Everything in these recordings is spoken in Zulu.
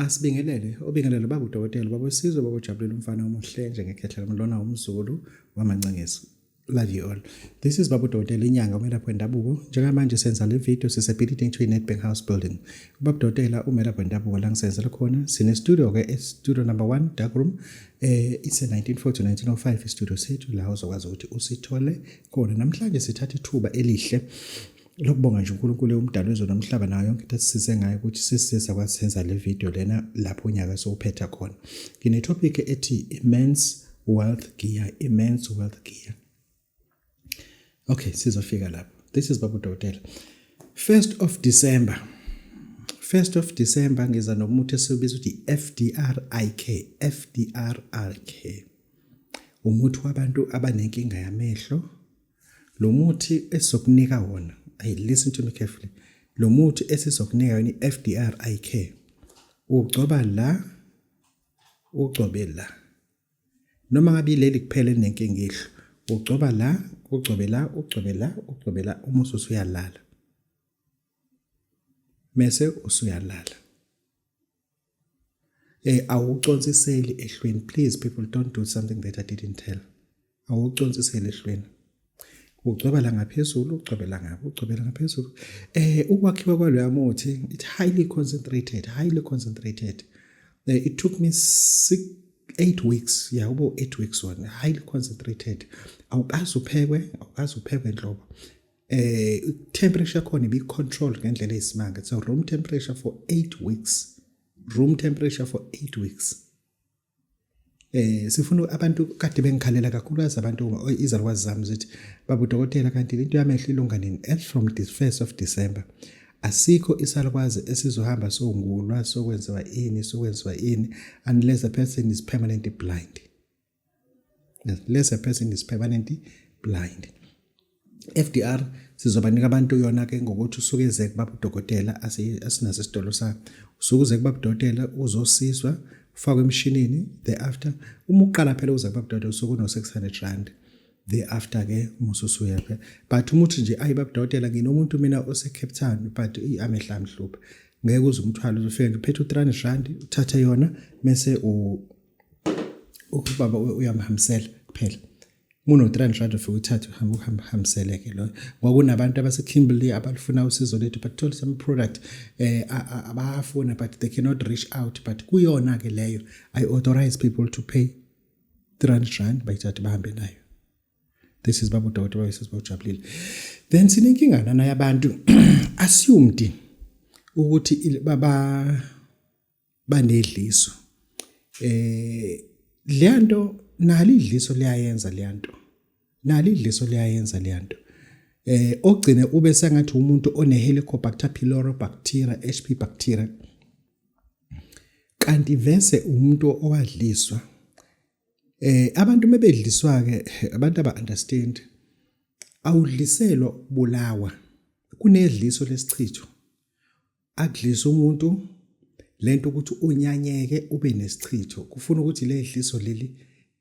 Asibingelele, obingelele baba udokotela, baba wesizwe, baba ujabulela umfana omuhle njengekhehla lomlona umzukulu wamancengezi. Love you all. This is Baba Udokotela inyanga umelaphi wendabuko. Njengamanje senza le video sisebhilidini ekuthiwa i-Nedbank House Building. Ubaba Udokotela umelaphi wendabuko la ngisenzela khona. Sine studio ke, studio number 1 dark room. It's a 1940 1905 studio sethu la uzokwazi ukuthi usithole khona. Namhlanje sithatha ithuba elihle lokubonga nje uNkulunkulu umdali wezwe nomhlaba nayo yonke into asisize ngayo ukuthi sisize sakwazi senza le video lena lapho unyaka sowuphetha khona. Ngine topic ethi immense wealth gear, immense wealth gear. Okay, sizofika lapho. This is Baba Dokotela. 1st of December. 1st of December ngiza nomuthi esiwubiza ukuthi FDRIK, FDRIK. Umuthi wabantu abanenkinga yamehlo. Lo muthi esizokunika wona, hey, listen to me carefully. Lo muthi esizokunika yona i-FDRIK. Ugcoba la, ugcobe la. Noma ngabe ileli kuphela elinenkinga ihlo, ugcoba la, ugcobe la, ugcobe la, ugcobe la, uma usuyalala. Mese usuyalala. Awuconsiseli ehlweni. Please people, don't do something that I didn't tell. Awuconsiseli ehlweni. Ugcoba la ngaphezulu, ugcobe la ngapha, ugcobe la ngaphezulu. Ukwakhiwa kwaloya muthi, it's highly concentrated, highly concentrated. It took me 6 8 weeks, yeah, ubo 8 weeks one, highly concentrated. Awukaze uphekwe, awukaze uphekwe nhlobo. Temperature khona ibi control ngendlela eyisimanga. It's a room temperature for 8 weeks. Room temperature for 8 weeks. Sifuna abantu kade bengikhalela kakhulukazi abantu izalukwazi zami zithi baba udokotela kanti into yamehlo ilunga nini? As from the 1st of December asikho isalukwazi esizohamba songulwa sokwenziwa ini sokwenziwa ini unless a person is permanently blind. Unless a person is permanently blind. FDR sizobanika abantu yona ke ngokuthi usuke eze kubaba udokotela, asinaso isitolo sakhe. Usuke uze kubaba udokotela uzosizwa, ufakwe emshinini. Thereafter uma uqala phela uze kubaba udokotela usuke uno 600 rand. Thereafter ke uma ususuya phela, but uma uthi nje ayi baba udokotela nginomuntu mina ose Cape Town but amehla amhlupha, ngeke uze umthwalo, uzofika nje uphethe u300 rand, uthathe yona mese ubaba uyamhambisela kuphela. Muno 300 rand ufike uthathe uhambe uhambisele ke loyo, ngoba kunabantu abase-Kimberley abalifuna usizo lethu but thola some product abayafuna but they cannot reach out. But kuyona ke leyo I authorize people to pay 300 rand bayithathe bahambe nayo. This is Baba Udokotela wesizwe bawujabulile. Then sinenkinga nana yabantu assumed ukuthi baba banedliso. Leyanto nalo idliso liyayenza leyanto. Nalo idliso liyayenza leyanto. Ogcine ube sengathi umuntu one Helicobacter pylori bacteria, HP bacteria. Kanti vese umuntu owadliswa. Abantu mebedliswa ke abantu aba understand awudliselwa ukubulawa. Kunedliso lesichitho. Akudlisa umuntu lento ukuthi unyanyeke ube nesichitho. Kufuna ukuthi le dliso leli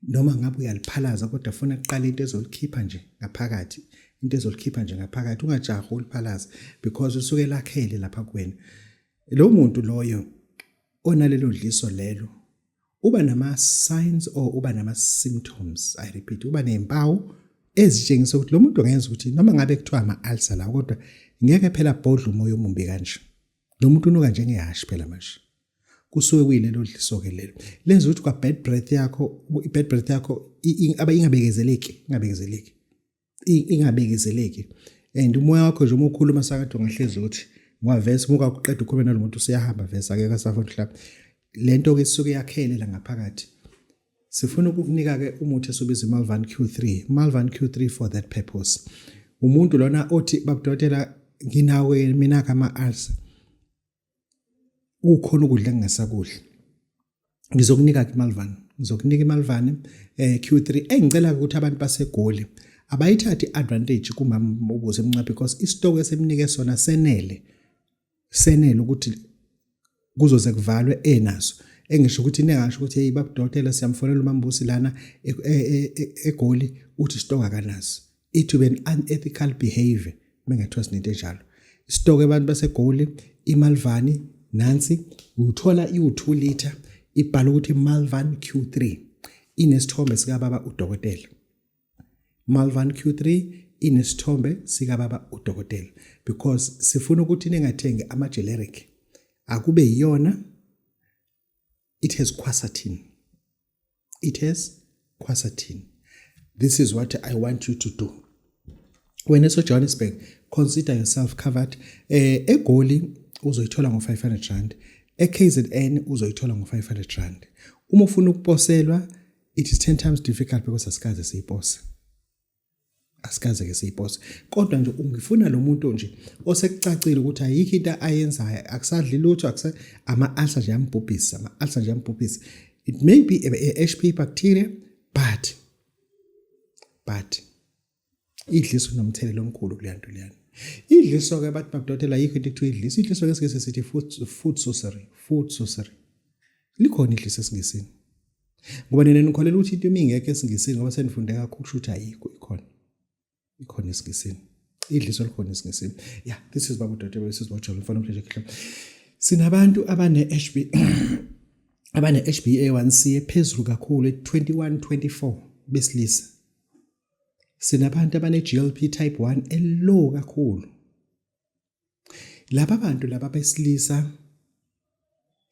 noma ngabe uyaliphalaza kodwa funa kuqala into ezolikhipha nje ngaphakathi, into ezolikhipha nje ngaphakathi, ungajahi uliphalaza because usuke lakhele lapha kuwena. Lo muntu loyo onalelo dliso lelo uba nama signs or uba nama symptoms, I repeat, uba nezimpawu ezitshengisa ukuthi lo muntu angenza ukuthi noma ngabe kuthiwa ama ulcer la kodwa ngeke phela bhodla umoya omumbi kanje. Lo muntu unuka njengehashi phela manje. Kusuke kuyilelo dliso ke lelo. Lenza ukuthi kwa bad breath yakho, i bad breath yakho ingabekezeleki, ingabekezeleki. Ingabekezeleki. And umoya wakho nje uma ukhuluma sakade ungahlezi ukuthi ngwavese uma uqeda ukhuluma nalomuntu usuyahamba vese akekho asafuna ukuhlala. Lento ke isuke yakhele la ngaphakathi. Sifuna ukukunika ke umuthi esibiza Malvan Q3, Malvan Q3 for that purpose. Umuntu lona othi babudokotela nginawo mina kama ulcer. Kukhona ukudla engingasakudli. Ngizokunika ke Malvan, ngizokunika iMalvan Q3. Engicela ukuthi abantu baseGoli abayithathe advantage kumama ubuze emncwa because isitoko esemnike sona senele, senele ukuthi kuzoze kuvalwe enaso. Engisho ukuthi ningasho ukuthi hey babudokotela siyamfonela uMambusi lana eGoli uthi isitoko akanaso. It will be an unethical behavior mengathiwa sinento enjalo. Isitoko abantu baseGoli iMalvani Nansi uthola iwu-2 liter ibhala ukuthi Malvan Q3 inesithombe sikababa udokotela. Malvan Q3 inesithombe sikababa udokotela because sifuna ukuthi ningathengi ama generic akube yiyona. It has quercetin, it has quercetin. This is what I want you to do. Wena so Johannesburg, consider yourself covered. EGoli uzoyithola ngo500 rand, eKZN uzoyithola ngo500 rand. Uma ufuna ukuposelwa, it is 10 times difficult because asikaze siyipose, asikaze ke siyipose. Kodwa nje ungifuna lo muntu nje osekucacile ukuthi ayikho into ayenzayo, akusadli lutho, akusa ama ulcer nje yambhubhisa, ama ulcer nje yambhubhisa. It may be a HP bacteria, but idliso nomthelelo omkhulu kuleya nto leyana. Idliso ke bathi bakudokotela ayikho into ekuthiwa idliso. Idliso ke sike sithi food sorcery, food sorcery. Likhona idliso esingisini ngoba nina nikholela ukuthi into imingekho esingisini ngoba senifunde kakhulu, kusho ukuthi ayikho. Ikhona, ikhona esingisini idliso, likhona esingisini. Yeah, this is Babu Dotebe, this is Bojolo mfana omhlanje khehla. Sinabantu abane HbA1c ephezulu kakhulu, 21 24 besilisa. Sinabantu abane GLP type 1 elow kakhulu. Laba bantu laba besilisa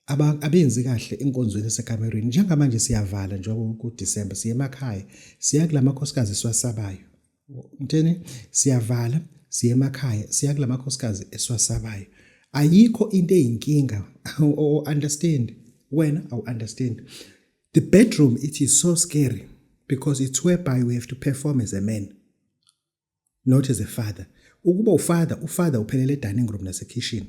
abenzi kahle enkonzweni esekamerweni. Njengamanje siyavala njengoba ku December, siye emakhaya, siya kulamakhosikazi esiwasabayo. Ngitheni? Siyavala, siye emakhaya, siya kulamakhosikazi esiwasabayo. Ayikho into eyinkinga. Understand wena, awu understand the bedroom, it is so scary because it's whereby we have to perform as a man, not as a father. Ukuba ufather, ufather uphelele dining room nase kitchen.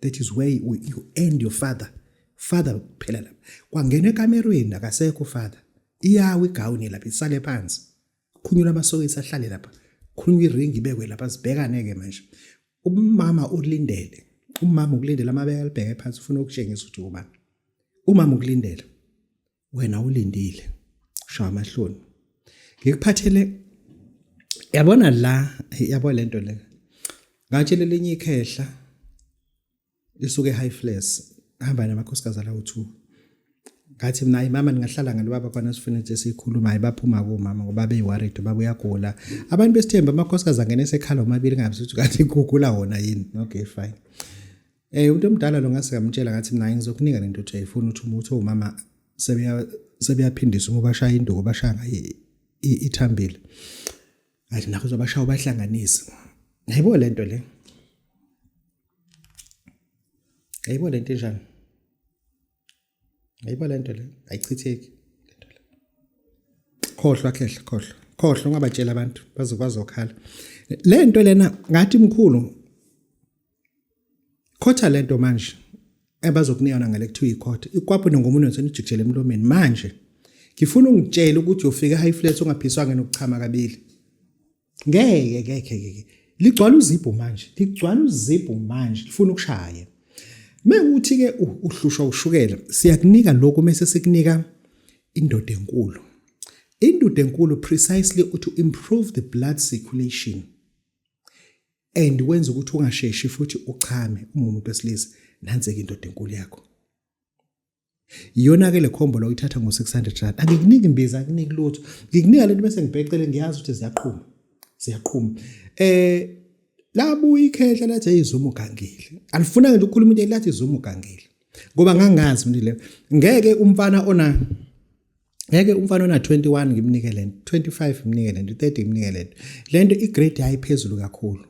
That is where you end your father. Father kuphela lapha kwangena ekamerweni, akasekho father. Iyawa igawuni lapha, isale phansi, khunyula amasokisi ahlale lapha, khulunywa iringi ibekwe lapha, sibhekane ke manje. Umama ulindele, umama ukulindele, amabeka alibheke phansi, ufuna ukutshengisa ukuthi ubani. Umama ukulindele, wena ulindile, shaya amahloni. Ngikuphathele, yabona la, yabo lento le. Ngatshela elinye ikhehla lisuke high flares, hamba namakhosikazi alawo 2. Ngathi mina, hayi mama, ningahlala ngalo baba khona, sifuna nje sikhuluma. Hayi, baphuma komama ngoba beyi-worried, baba uyagula. Abantu besithemba amakhosikazi angene esekhala omabili, ngabe ukuthi kanti kugula wona yini. Okay, fine. Umuntu omdala lo ngase ngamtshela, ngathi mina ngizokunika lento uthi ayifuna, ukuthi umuthi omama sebeyaphindisa uma bashaya induku, bashaya ngayo ithambile. Ngathi nakho uzobashaya ubahlanganise. Yayibo lento le, yayibo lento enjani, yayibo lento le, ayichitheki lento le. Khohlwa khehla, khohlwa, khohlwa, ungabatshela abantu bazokhala le nto lena. Ngathi mkhulu, khotha lento manje abazokunika yona ngale, kuthiwa ikhotha ikwapho ngomunwe senijikijele emlomeni. Manje ngifuna ungitshele ukuthi uyofika high flat ungaphiswanga nokuchama kabili. Ngeke, ngeke, ngeke. Ligcwala uzibhu manje, ligcwala uzibhu manje, lifuna ukushaya. Mekuthi ke uhlushwa ushukela, siyakunika lokho, mase sikunika indoda enkulu. Indoda enkulu precisely to improve the blood circulation and wenza ukuthi ungasheshi futhi uchame uma umuntu wesilisa. Nansi-ke indoda enkulu yakho. Iyona ke le combo lo uyithatha ngo-600 rand. Angikuniki imbiza, angikuniki lutho, ngikunika lento bese ngibhecele. Ngiyazi ukuthi ziyaqhuma, ziyaqhuma. Labuya ikhehla lathi, hey Zuma, ugangile. Alifuna nje ukukhuluma into, lathi Zuma ugangile, ngoba ngangazi mina le. Ngeke umfana ona 21 ngimnike lento, 25 ngimnike lento, 30 ngimnike lento. Lento igrade yayi phezulu kakhulu,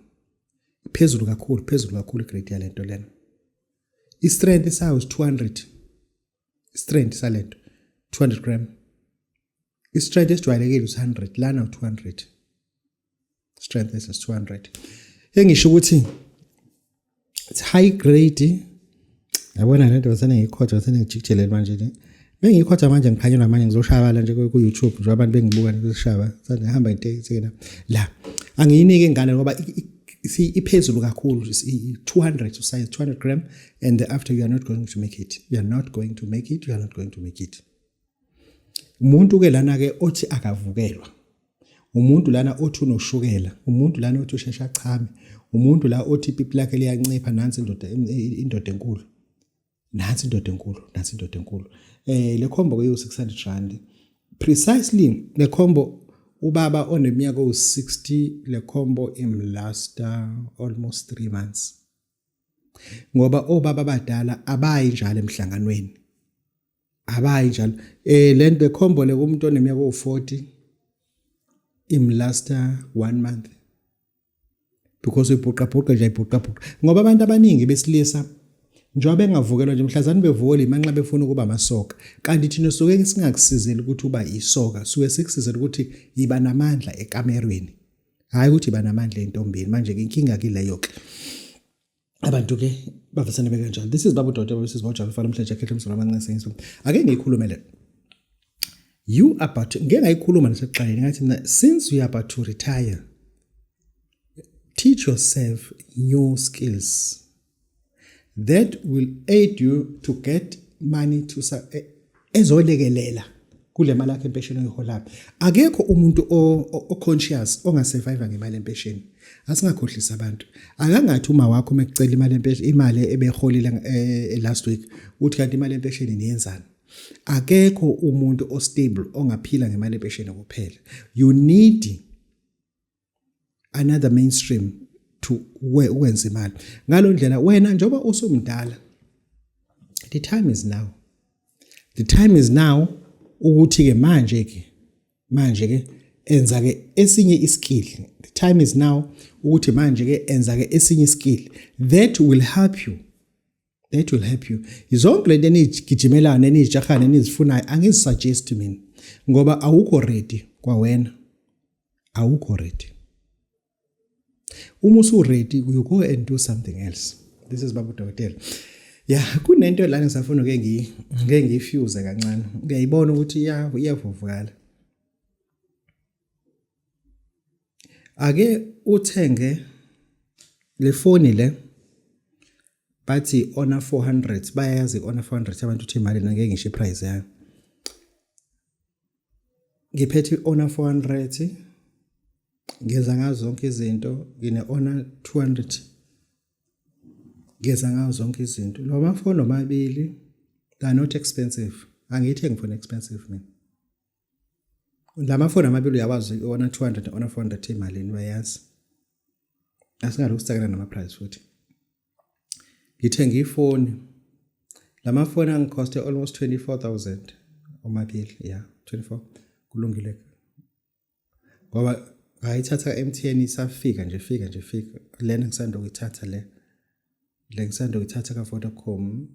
phezulu kakhulu, phezulu kakhulu igrade yalento lena. I-strength sayo is 200, strength salento 200 gram. I-strength esijwayelekile is 100, lana u200 strength is 200. Engisho ukuthi it's high grade. Yabona lento bese ngiyikhotha, bese ngijikijele manje le. Bengiyikhotha manje, ngiqhanyelwa manje, ngizoshaya la nje ku YouTube nje, abantu bengibuka ngizoshaya. Sandihamba into la. Angiyinike ingane ngoba iphezulu kakhulu, 200 size, 200 gram, and after you are not going to make it, you are not going to make it, you are not going to make it. Umuntu ke lana ke othi akavukelwa. Umuntu lana othi unoshukela, umuntu lana othi usheshe achame, umuntu la othi ipipi lakhe liyancipha, nansi indoda indoda enkulu. Nansi indoda enkulu, nansi indoda enkulu. Le combo ke 600 rand. Precisely le combo ubaba oneminyaka owu-60 le combo imlasta almost 3 months. Ngoba obaba abadala abayi njalo emhlanganweni. Abayi njalo. Le nto combo le kumuntu oneminyaka owu-40 imlasta 1 month. Because uyibhuqabhuqa nje ayibhuqabhuqa ngoba abantu abaningi besilisa njengoba bengavukelwa nje mhlazane bevukelwa imanxa befuna ukuba amasoka, kanti thina suke singakusizeli ukuthi uba isoka, suke sikusizela ukuthi yiba namandla ekamerweni, hhayi ukuthi yiba namandla entombini. Manje-ke inkinga kileyo ke abantu ke bavesane bekanjalo. This is Babu Dota, this is Bawujaba Fana Mhleja Khethe Mzolo Amancese Ngizo. Ake ngiyikhulume le. You about ngeke ngayikhuluma nasekuqaleni ngathi mina since you are about to retire, teach yourself new skills that will aid you to get money to ezolekelela kule mali yakho empesheni oyiholayo. Akekho umuntu o-conscious ongasurvive ngemali empesheni. Asingakhohlisi abantu. Akangathi uma wakho mekucela imali empesheni, imali ebeholile last week, uthi kanti imali empesheni niyenzani. Akekho umuntu o-stable ongaphila ngemali empesheni kuphela. You need another mainstream to ukwenza imali. Ngalo ndlela wena njengoba usumdala, the time is now. The time is now ukuthi ke manje ke enza ke esinye iskill. The time is now ukuthi manje ke enza ke esinye iskill that will help you. That will help you. Zonke lento enigijimelayo nenijahana enizifunayo angizisuggest mina ngoba awukho ready kwawena. Awukho ready. Uma usu ready you go and do something else. This is Babu Dokotela. Yeah, kunento la ngisafuna ke ngike ngifuse kancane. Ngiyayibona ukuthi iyavuvukala. Ake uthenge le foni le bathi Honor 400, bayayazi Honor 400 abantu uthi imali ngeke ngisho iprice yayo. Ngiphethe i-Honor 400 ngenza ngazo zonke izinto, ngine Honor 200 ngenza ngazo zonke izinto. Lo mafoni omabili they are not expensive. Angiyithengi phone expensive mina. La mafoni amabili uyawazi i-Honor 200 ne-Honor 400 imalini uyayazi. Asingalokhu sicakana nama price futhi. Ngithenge ifoni. La mafoni angikhoste almost 24,000 omabili, yeah, 24 kulungile. Ngoba ngayithatha ka-MTN isafika nje fika nje fika. Lena ngisanda ukuyithatha le. Le ngisanda ukuyithatha ka-Vodacom,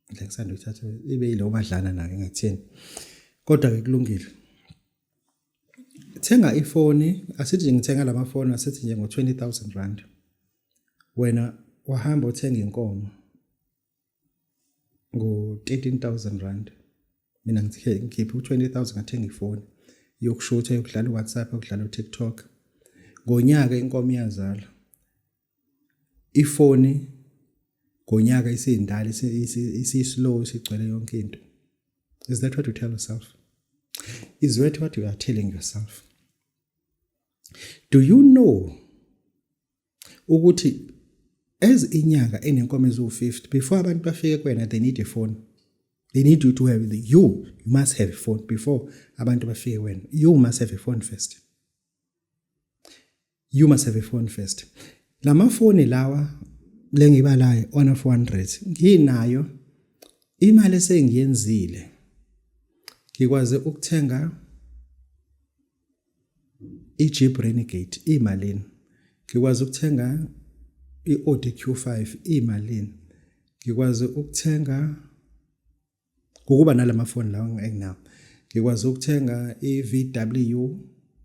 le ngisanda ukuyithatha ibe yilo madlana nayo engathini. Kodwa ke kulungile. Thenga ifoni, asithi nje ngithenga lamafoni asithi nje ngo-20,000 rand. Wena wahamba uthenga inkomo ngo-13,000 rand. Mina ngikhiphe u-20,000 ngathenga ifoni yokushutha, yokudlala uWhatsApp, yokudlala uTikTok. Ngonyaka inkomo iyazala. Ifoni ngonyaka isindala, isislow, isigcwele yonke into. Is that what you tell yourself? Is that what you are telling yourself? Do you know ukuthi as inyanga enenkomo eziwu-50, before abantu bafike kuwena they need a phone. They need you to have the, you must have a phone before abantu bafike kuwena. You must have a phone first. You must have a phone first. Lamafoni lawa lengibalayo Honor 400 nginayo imali esengiyenzile. Ngikwaze ukuthenga iJeep Renegade imalini. Ngikwazi ukuthenga iAudi Q5 imalini. Ngikwazi ukuthenga ukuba nalamafoni lawa enginawo. Ngikwazi ukuthenga iVW,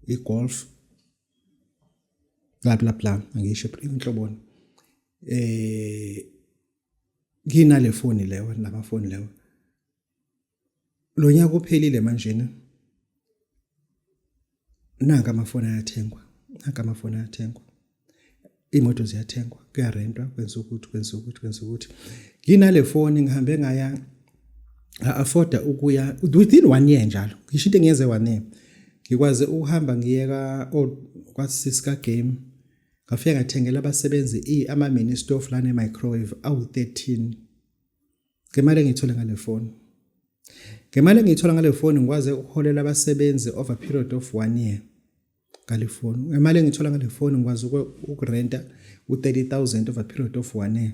iGolf, bla bla bla, angisho inhloboni. Nginale foni leyo, namafoni leyo. Lo nyaka uphelile manjena. Nanka amafoni ayathengwa, nanka amafoni ayathengwa. Imoto ziyathengwa, kuyarentwa, kwenza ukuthi, kwenza ukuthi, kwenza ukuthi. Nginale foni ngihambe ngaya afforda ukuya within 1 year njalo. Ngisho into engiyenze 1 year. Ngikwaze ukuhamba ngiyeka kwasisi ka game ngafike ngathengela abasebenzi ama mini stove lane microwave awu 13 ngemali engiyithole ngale phone. Ngemali engiyithola ngale phone ngikwaze ukuholela abasebenzi over period of 1 year ngale phone. Ngemali engiyithola ngale phone ngikwazi ukurenta u-30,000 over period of 1 year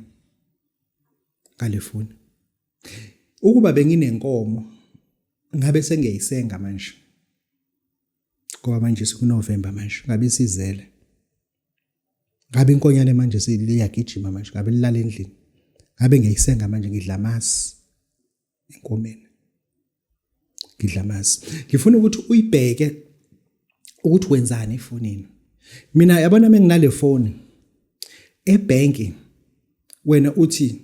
ngale phone. Ukuba benginenkomo ngabe sengiyayisenga manje. Ngoba manje sikuNovember manje ngabe isizele. Ngabe inkonyane manje seliyagijima manje ngabe lilala endlini. Ngabe ngiyayisenga manje ngidla amasi enkomeni. Ngidla amasi. Ngifuna ukuthi uyibheke ukuthi wenzani efonini. Mina yabona menginale phone ebhenki wena uthi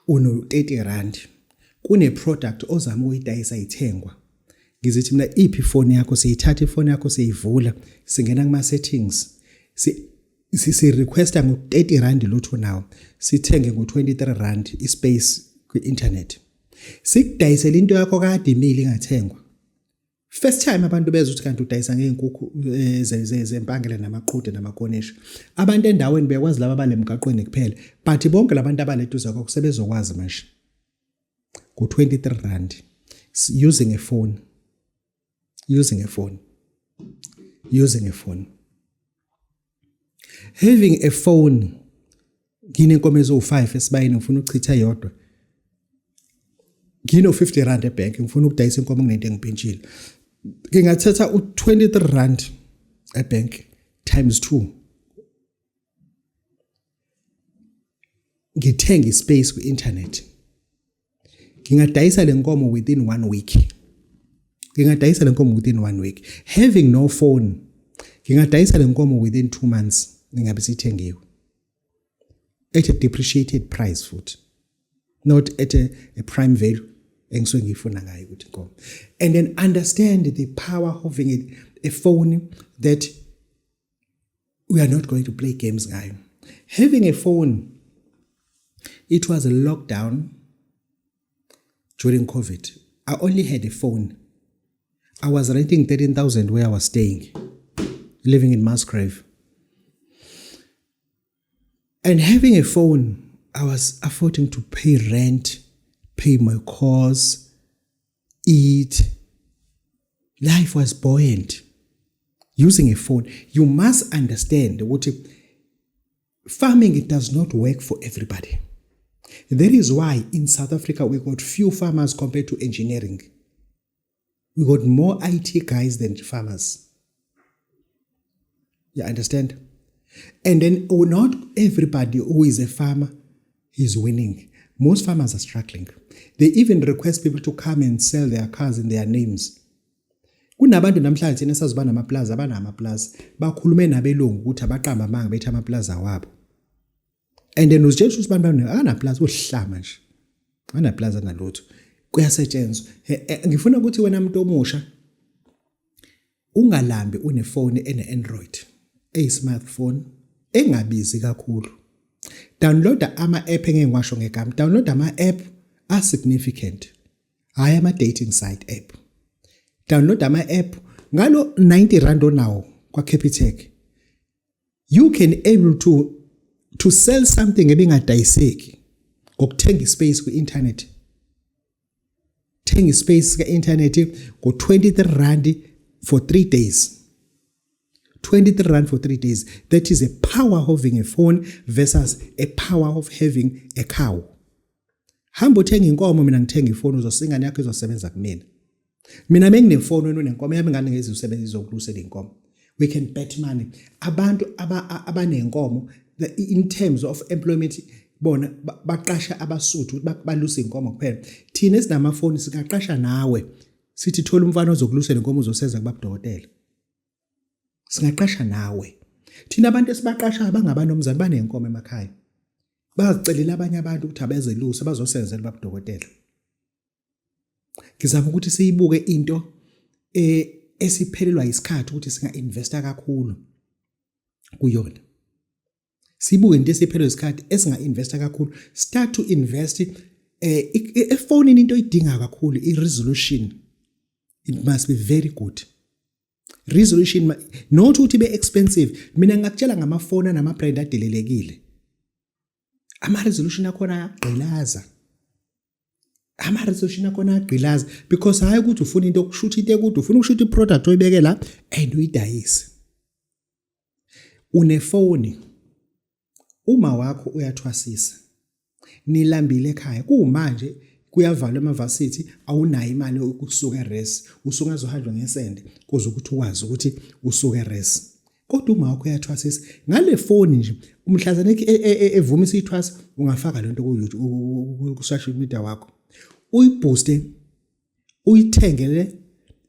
uno 30 rand kune product ozama ukuyidayisa ithengwa ngizithi mina iphi ifoni yakho siyithatha ifoni yakho siyivula singena kuma settings si si requesta ngo 30 rand lutho nawo sithenge ngo 23 rand ispace kwi internet sikudayisela into yakho kade imile ingathengwa. First time abantu bezwa ukuthi kanti udayisa ngey'nkukhu zempangela namaqhude namakonishi. Abantu endaweni bekwazi laba abale mgaqweni kuphela, but bonke labantu abale duze kwakho sebezokwazi manje. Ngo-23 rand using a phone. Using a phone. Using a phone. Having a phone nginenkomo eziwu-5 esibayeni ngifuna ukuchitha eyodwa. Ngino 50 rand ebank ngifuna ukudayisa inkomo kunento engipintshile. Ngingathatha u23 rand ebank times 2 ngithenga ispace ku-internet. Ngingadayisa le nkomo within 1 week. Ngingadayisa le nkomo within 1 week. Having no phone ngingadayisa le nkomo within 2 months ngingabe sithengiwe. At a depreciated price futhi. Not at a prime value engisuke ngiyifuna ngayo ukuthi inkomo. And then understand the power of having a phone that we are not going to play games ngayo. Having a phone, it was a lockdown during COVID. I only had a phone. I was renting 13,000 where I was staying, living in Musgrave. And having a phone, I was affording to pay rent, pay my costs, eat. Life was buoyant. Using a phone, you must understand ukuthi farming, it does not work for everybody. That is why in South Africa we got few farmers compared to engineering. We got more IT guys than farmers. You understand? And then not everybody who is a farmer is winning. Most farmers are struggling. They even request people to come and sell their cars in their names. Kunabantu namhlanje thina esazi banamaplaza abanamaplaza bakhulume nabelungu ukuthi abaqamba amanga bethi amaplaza wabo. And then uzitshela ukuthi bantu akanaplaza uhlama nje. Akanaplaza nalutho. Kuyasetshenzwa. Ngifuna ukuthi wena muntu omusha ungalambi unefoni ene-Android, eyi-smartphone engabizi kakhulu. Downloada ama-app engeke ngiwasho ngegama. Download ama-app a-significant. Hhayi ama-dating site app. Download ama-app ngalo 90 rand onawo kwa-Capitec. You can able to sell something ebingadayiseki ngokuthenga ispace ku-internet. Thenga ispace ka-internet ngo-23 rand for 3 days. 23 rand for 3 days. That is a power of having a phone versus a power of having a cow. Hamba uthenga inkomo, mina ngithenga ifoni, uzosingane yakho izosebenza kumina. Mina menginefoni wena unenkomo yami ingane ngezi usebenza izokulusela inkomo. We can bet money. Abantu abanenkomo in terms of employment bona baqasha abasuthu ukuthi baluse inkomo kuphela. Thina esinamafoni singaqasha nawe sithi thola umfana ozokulusela inkomo uzosenza kubabudokotela. Singaqasha nawe. Thina abantu esibaqashayo bangabanomzane banenkomo emakhaya. Bazicelela abanye abantu ukuthi abezeluse bazosenzela babudokotela. Ngizama ukuthi siyibuke into esiphelelwa isikhathi ukuthi singa investa kakhulu kuyona. Sibuke into esiphelelwa isikhathi esinga investa kakhulu. Start to invest efonini into oyidinga kakhulu i-resolution. It must be very good resolution, not ukuthi be expensive. Mina ngingakutshela ngamafoni anama brand adelelekile, ama resolution akhona ayagqilaza, ama resolution akhona ayagqilaza, because hayi ukuthi ufuna into okushutha into ekude, ufuna ukushutha iproduct oyibeke la and uyidayise. Unefoni, uma wakho uyathwasisa, nilambile ekhaya, kumanje kuyavalwa emavasithi, awunayo imali yokusuka eres, usungazohanjwa ngesende kuze ukuthi ukwazi ukuthi usuke eres, kodwa uma wakho uyathwasisa ngale foni nje, umhlazane evuma isithwasa, ungafaka lento ku social media wakho, uyibooste, uyithengele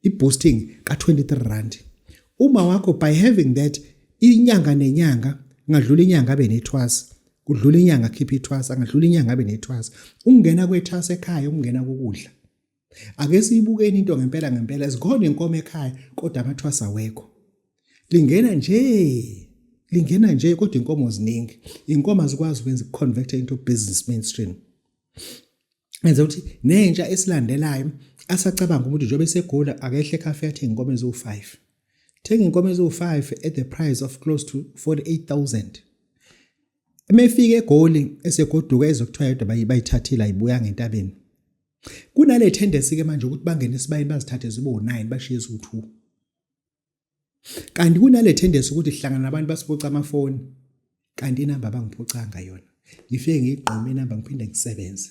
i-boosting ka-R23 uma wakho. By having that, inyanga nenyanga, ngadlula inyanga abe nethwasa, kudlula inyanga khipha ithwasa, ngadlula inyanga abe nethwasa. Ungena kwethwasa ekhaya, ungena kokudla. Ake siyibukeni into ngempela ngempela, zikhona inkomo ekhaya kodwa amathwasa awekho. Lingena nje, lingena nje, kodwa inkomo ziningi, inkomo azikwazi ukwenza convert into business mainstream. Enza ukuthi nentsha esilandelayo asacabanga ukuthi njengoba esegula akehle ecafe athenga inkomo eziwu-5, thenga inkomo eziwu-5 at the price of close to 48,000. Emefika eGoli esegoduka ezokuthiwa yodwa bayithathile, ayibuyanga entabeni. Kunale tendency ke manje ukuthi bangene esibayeni bazithathe zibe u9, bashiye eziwu2. Kanti kunale tendency ukuthi sihlangana nabantu basiphuca amafoni, kanti inamba abangiphucanga yona ngifike ngiyigqome inamba, ngiphinde ngisebenze.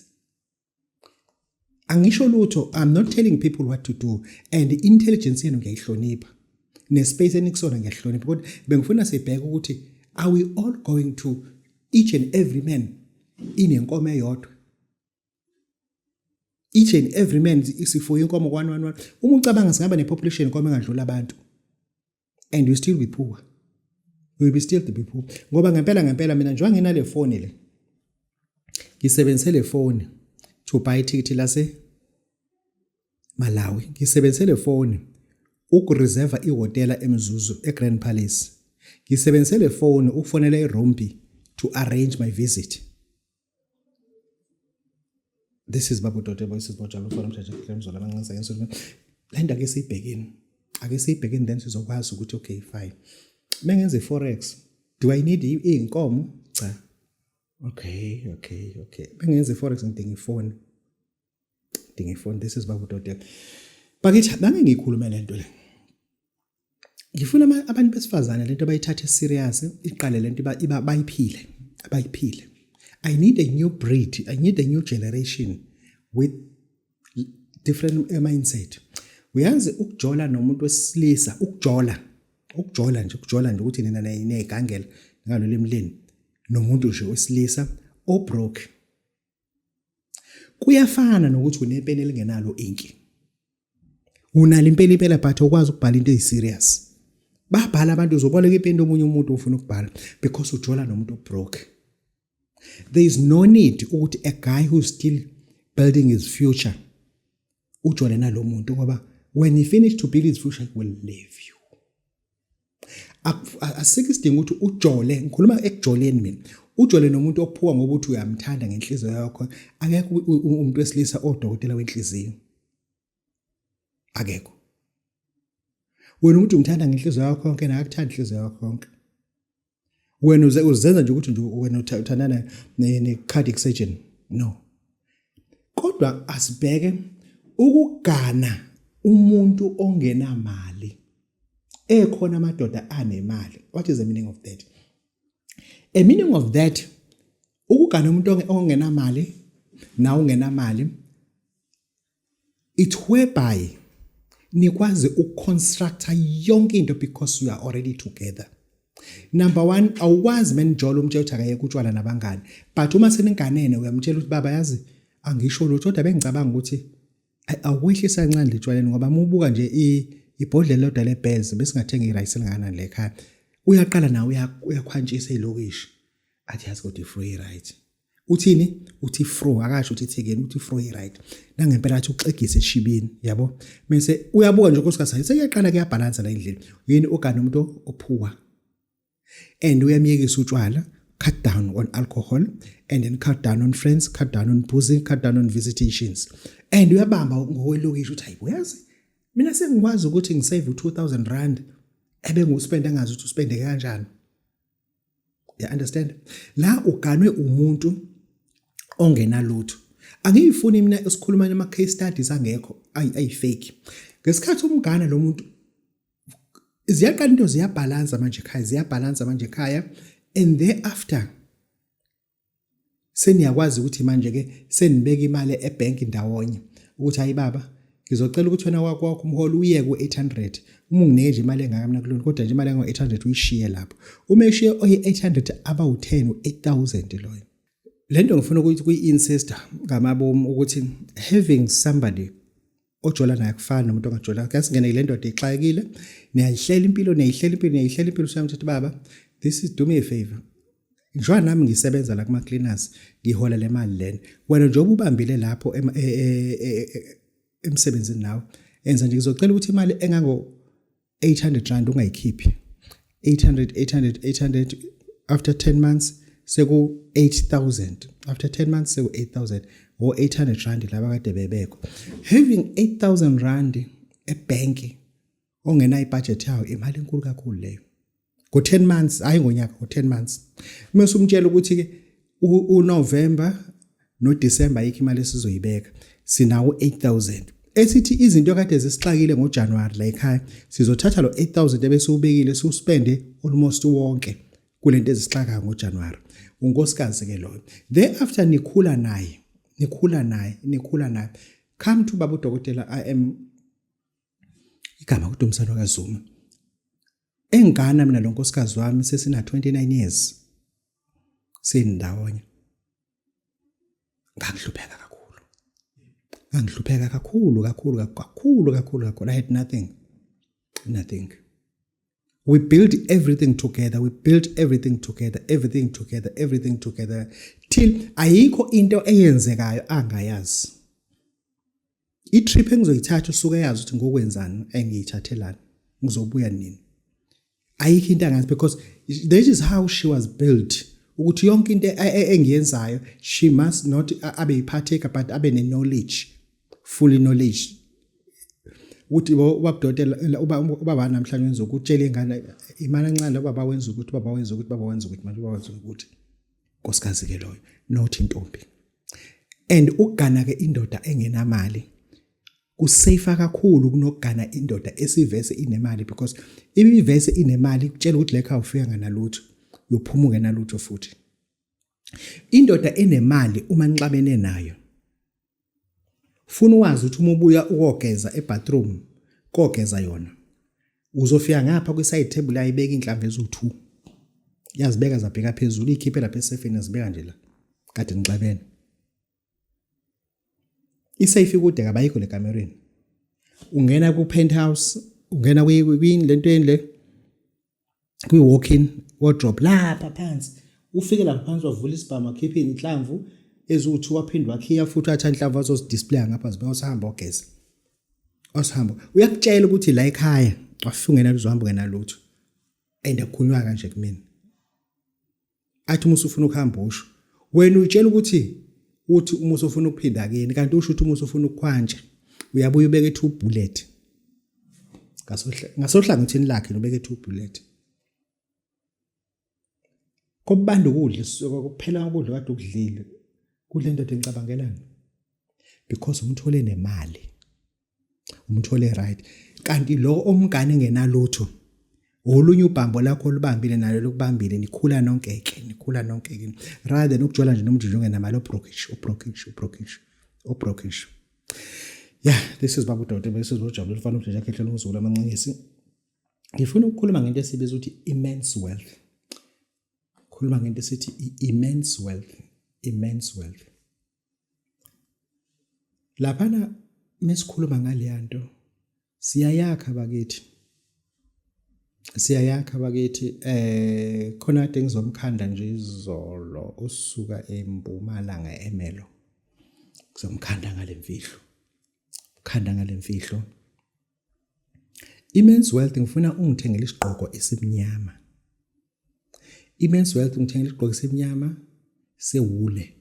Angisho lutho, I'm not telling people what to do, and intelligence yenu ngiyayihlonipha, nespace enikusona ngiyahlonipha, kodwa bengifuna sibheke ukuthi are we all going to each and every man inenkomo eyodwa, each and every man isifuye inkomo 1 1 1. Uma ucabanga, singaba nepopulation inkomo engadlula abantu and we still be poor, we will be still to be poor, ngoba ngempela ngempela mina njengoba nginale phone le, ngisebenzise le phone to buy ticket lase Malawi, ngisebenzise le phone ukureserve ihotela eMzuzu eGrand Palace, ngisebenzise le phone ukufonela eRompi to arrange my visit. This is Babu Dote Voices Bojalo Forum Mjaja Mzola Mancinza ngensuku. Le nto ake siyibhekeni, ake siyibhekeni, then sizokwazi ukuthi okay, fine, mengenza i-forex, do I need iy'nkomo? Cha. Okay, bengenza i-forex, ngidinga ifoni, ngidinga ifoni. This is Babu Dote bakithi, bange ngiyikhulume le nto le. Ngifuna abantu besifazane lento bayithathe serious, iqale lento iba bayiphile, abayiphile. I need a new breed, I need a new generation with different mindset. Uyazi, ukujola nomuntu wesilisa, ukujola, ukujola nje, ukujola nje ukuthi nina niyigangela ngalolimi leni nomuntu nje wesilisa obroke, kuyafana nokuthi unepeni elingenalo inki. Unalo impela impela, but ukwazi ukubhala into eyiserious. Babhala abantu, uzoboleka ipeni omunye umuntu ufuna ukubhala because ujola nomuntu obroke. There is no need ukuthi a guy who's still building his future ujole nalo muntu, ngoba when he finish to build his future, he will leave you. Asikho isidingo ukuthi ujole, ngikhuluma ekujoleni mina, ujole nomuntu ophuka ngoba uthi uyamthanda ngenhliziyo yakho. Akekho umuntu wesilisa odokotela wenhliziyo, akekho. Wena umuntu umthanda ngenhliziyo yakho yonke, naye akuthanda inhliziyo yakho yonke. Wena uze uzenza nje ukuthi nje wena uthandana ne-cardiac surgeon. No, kodwa asibheke ukugana umuntu ongenamali ekhona amadoda anemali. What is the meaning of that? A meaning of that, ukugana umuntu ongenamali na ungenamali, it whereby nikwazi ukuconstructa yonke into because you are already together. Number one, awukwazi menijola umtshela ukuthi akayeke utshwala nabangani, but uma seninganene uyamtshela ukuthi, "Baba, yazi angisho lutho, kodwa bengicabanga ukuthi awukwehlisa kancane letshwaleni, ngoba uma ubuka nje ibhodlela lodwa lebhez besingathenga irice elingakanani le ekhaya." Uyaqala nawe uyakhwantshisa ilokishi, athi, "Yazi kodwa ifro right." Uthini? Uthi fro, akasho ukuthi ithekeni, uthi fro right nangempela, athi uxegise eshibini yabo. Bese uyabuka nje unkosikazi sekuyaqala kuyabhalansa la endlini. Yini? Ogana umuntu ophuwa and uyamyekisa utshwala, cut down on alcohol and then cut down on friends, cut down on boozing, cut down on visitations, and uyabamba ngokwelokishi ukuthi, "Hayi, uyazi." Mina sengikwazi ukuthi ngisave u2000 rand ebengiwuspend angazi ukuthi uspendeke kanjani. You understand? La uganwe umuntu ongenalutho. Angiyifuni mina esikhuluma nama case studies angekho ayi fake. Ngesikhathi umgana lo muntu ziyaqala into ziyabhalansa manje ekhaya, ziyabhalansa manje ekhaya and thereafter seniyakwazi ukuthi manje ke senibeka imali ebank ndawonye ukuthi hayi baba ngizocela ukuthi wena kwakho umholo uye ku-800 uma unginike nje imali engaka mina kulona kodwa nje imali engo-800 uyishiye lapho uma eshiye oyi-800 abawu-10 u-8000 loyo. Le nto ngifuna ukuthi kuyi-insista ngamabomu ukuthi having somebody ojola naye akufani nomuntu ongajola. Ke singene le ndoda ixakekile, niyayihlela impilo, niyayihlela impilo, niyayihlela impilo, usuyamthatha baba, this is do me a favor. Njengoba nami ngisebenza la kuma cleaners, ngihola le mali lena. Wena njengoba ubambile lapho emsebenzini nawe, enza nje ngizocela ukuthi imali engango 800 rand ungayikhiphi. 800 800 800 after 10 months seku 8000, after 10 months seku 8000 o 800 rand laba kade bebekho. Having 8000 rand ebank ongena ibudget yawo imali enkulu kakhulu leyo ngo 10 months, hayi ngonyaka, ngo 10 months. Mase umtshela ukuthi ke uNovember noDecember ayikho imali esizoyibeka, sinawo 8000 esithi izinto kade zisixakile ngoJanuary la ekhaya, sizothatha lo 8000 ebese ubekile siwuspende almost wonke kulento ezisixakayo ngoJanuary. Unkosikazi ke loyo. Thereafter nikhula naye, nikhula naye, nikhula naye. Come to baba udokotela, I am igama kuDumisani kaZuma. Engana mina lo nkosikazi wami sesina 29 years sindawonye. Ngangihlupheka kakhulu, ngangihlupheka kakhulu kakhulu kakhulu kakhulu kakhulu. I had nothing, nothing. We built everything together, we built everything together, everything together, everything together till ayikho into eyenzekayo angayazi. I-trip engizoyithatha usuke yazi ukuthi ngokwenzani, engiyithathelani, ngizobuya nini. Ayikho into angazi because that is how she was built, ukuthi yonke into engiyenzayo she must not abe yiphatheka but abe ne-knowledge, fully knowledge ukuthi ubabudokotela ubaba namhlanje wenza ukuthi, utshela ingane imali encane, ubaba wenza ukuthi, ubaba wenza ukuthi, ubaba wenza ukuthi manje, ubaba wenza ukuthi. Nkosikazi ke loyo, not intombi. And ukugana ke indoda engenamali kusafe kakhulu kunokugana indoda esivese inemali, because ibivese inemali kutshela ukuthi lekha ufika nganalutho, uyophuma ungenalutho futhi. Indoda enemali uma nixabene nayo, funa uwazi ukuthi uma ubuya ukogeza ebathroom kogeza yona, uzofika ngapha kwi-side table ayibeka inhlamvu eziwu-2, yazibeka zabheka phezulu, ikhiphe lapha esefini, yazibeka nje la kade nixabene. Isafe ikude kabayikho le kamereni. Ungena ku-penthouse, ungena kwini lento le kwi-walk-in wardrobe lapha phansi, ufike lapha phansi wavula isibhamu, wakhipha inhlamvu eziwu-2, waphinde wakhiya futhi, wathatha inhlamvu azozidisplaya ngapha, zibeka, usahamba ogeza, osihamba uyakutshela ukuthi la ekhaya wafika ungenalutho, uzohamba ungenalutho. And akukhulunywa kanje kumina, athi uma usufuna ukuhamba usho wena uyitshela ukuthi uthi uma usufuna ukuphinda kini, kanti usho ukuthi uma usufuna ukukhwantsha uyabuya ubeke two bullet ngasohlangothini lakhe, ubeke two bullet kubanda ukudla, kuphela ukudla kade ukudlile kule ndoda engicabangelani, because umthole nemali, umthole right. Kanti lo omngane engenalutho, olunye ubhambo lakho olubambile nalo lokubambile, nikhula nonke ke, nikhula nonke ke, rather than ukujola nje nomuntu nje ongenamali, obrokish, obrokish, obrokish, obrokish. Yeah, this is Babu Dode, this is uJabulile Mfana uJeje Khehlela umzukulu amanqingisi. Ngifuna ukukhuluma ngento esibiza ukuthi immense wealth. Khuluma ngento esithi i-immense wealth, immense wealth. Laphana mesikhuluma ngaleyanto siyayakha bakithi, siyayakha bakithi. Khona kade ngizomkhanda nje izolo usuka eMpumalanga eMelo, ngizomkhanda ngalemfihlo, khanda ngalemfihlo immense wealth. Ngifuna ungithengele isigqoko esimnyama, immense wealth. Ngithengele isigqoko esimnyama sewule,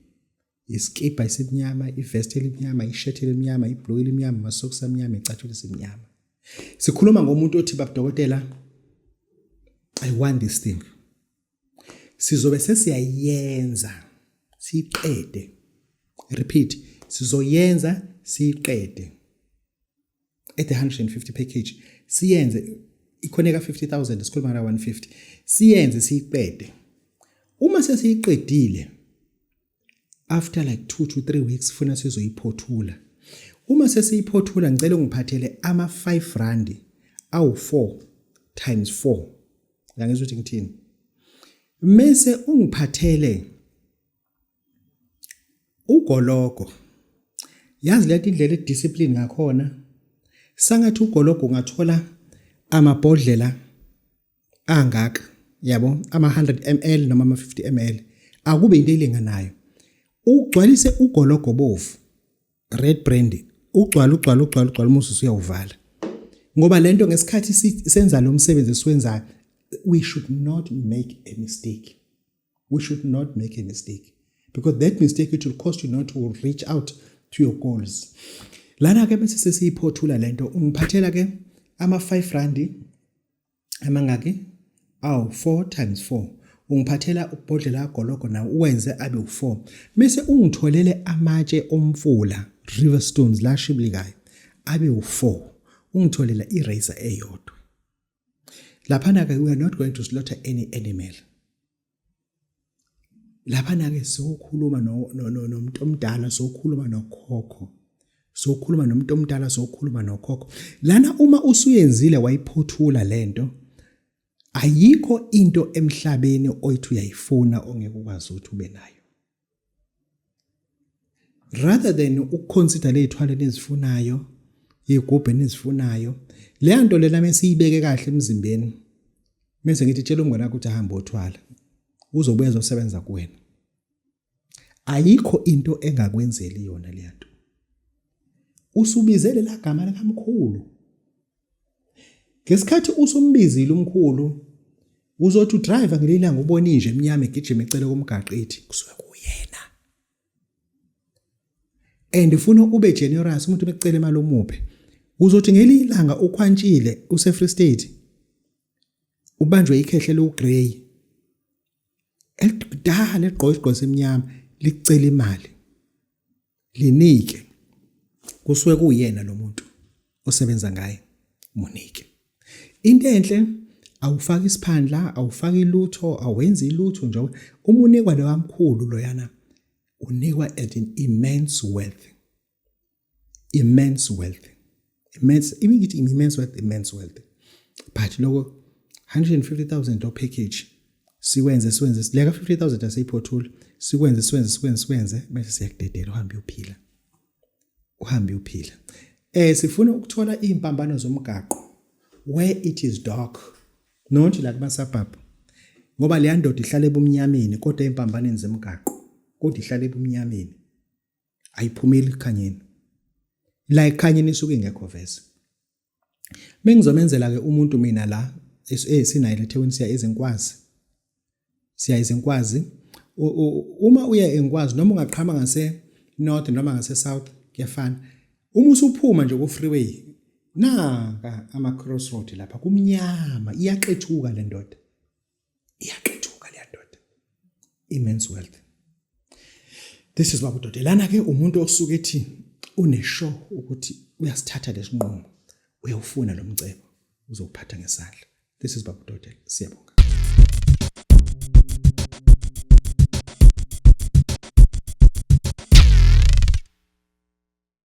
iskipa esimnyama, ivest elimnyama, ishirt elimnyama, ibhuluku elimnyama, amasokisi amnyama, icathulo esimnyama. Sikhuluma ngomuntu othi, "Baba dokotela, I want this thing." Sizobe sesiyayenza siyiqede. Repeat, sizoyenza siyiqede at the 150 package. Siyenze ikhoneka 50,000, sikhuluma nga 150, siyenze siyiqede. Uma sesiyiqedile, after like 2 to 3 weeks funa sizoyiphothula. Uma sesiyiphothula, ngicela ungiphathele ama 5 rand awu 4 times 4. Ngiyangizwa ukuthi ngithini? Mese ungiphathele ugologo. Yazi lento, indlela ediscipline ngakhona, sangathi ugologo ungathola amabhodlela angaka, yabo, ama 100 ml noma ama 50 ml, akube into elinganayo. Ugcwalise ugologo bovu, red brand, ugcwala, ugcwala, ugcwala, ugcwala, umusu usuyawuvala, ngoba lento ngesikhathi senza lo msebenzi esiwenzayo, we should not make a mistake. We should not make a mistake, because that mistake, it will cost you not to reach out to your goals. Lana ke bese sesiyiphothula lento, ungiphathela ke ama 5 rand amangaki? Awu 4 times 4. Ungiphathela ubhodlela gologo nawo, uwenze abe u4. Bese ungitholele amatshe omfula, river stones la shibilikayo, abe u4. Ungitholela irazor eyodwa. Laphana ke we are not going to slaughter any animal. Laphana ke sokhuluma no nomuntu omdala, sokhuluma nokhokho, sokhuluma nomuntu omdala, sokhuluma nokhokho. Lana uma usuyenzile wayiphothula lento, ayikho into emhlabeni oyithi uyayifuna ongeke ukwazi ukuthi ube nayo. Rather than ukuconsider lezithwalo enizifunayo, igubhe enizifunayo, le nto lena mesiyibeke kahle emzimbeni, bese ngithi tshela umngane wakho ukuthi ahambe othwala, uzobuya ezosebenza kuwena. Ayikho into engakwenzeli yona le nto. Usubizele la gama likamkhulu. Ngesikhathi usumbizile umkhulu, uzothi udriver ngelilanga ubona inje emnyama egijima ecele komgaqo, ithi kusuke kuyena. And ufuna ube generous, umuntu bekucela imali umuphe. Uzothi ngelinye ilanga ukhwantshile use Free State, ubanjwe ikhehle logrey elidala, egqoke isigqoko semnyama, licela imali, linike. Kusuke kuyena lo muntu osebenza ngaye, munike. Into enhle, awufaki isiphandla, awufaki lutho, awenzi lutho nje. Uma unikwa lo wamkhulu loyana, unikwa at an immense wealth, immense wealth, immense, imikithi immense wealth, immense wealth. But lokho 150,000 lo package, siwenze, siwenze, sileka 50,000 aseyiphothula, sikwenze, siwenze, sikwenze, sikwenze, bese siyakudedela, uhambe uyophila, uhambe uyophila. Sifuna ukuthola izimpambano zomgaqo where it is dark, not la kuma suburb, ngoba leya ndoda ihlala ebumnyameni, kodwa empambaneni zemgaqo, kodwa ihlala ebumnyameni, ayiphumeli ekukhanyeni. La ekukhanyeni isuke ingekho vese. Mengizomenzela ke umuntu mina la esinayo eThekwini, siya ezinkwazi, siya ezinkwazi. Uma uya enkwazi, noma ungaqhama ngase north noma ngase south, kuyafana. Uma usuphuma nje ku freeway, naka ama crossroad lapha, kumnyama, iyaqethuka le ndoda, iyaqethuka le ndoda. Immense wealth. This is Baba lana ke, umuntu osuke ethi uneshow ukuthi uyasithatha lesinqumo, uyawufuna lo mcebo, uzowuphatha ngesandla. This is Baba Dodela, siyabonga.